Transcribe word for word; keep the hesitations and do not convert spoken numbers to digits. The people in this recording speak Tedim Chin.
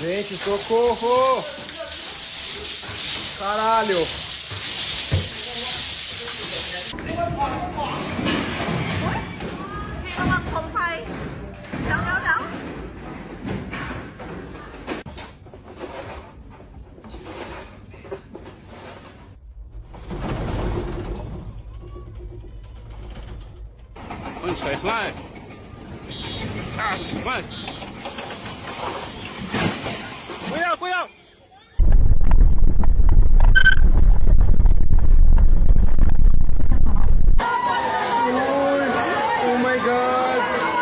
Gente, socorro! Caralho! Ui, sai, sai. Ah, sai. Cuidado, cuidado. Ui, oh my God.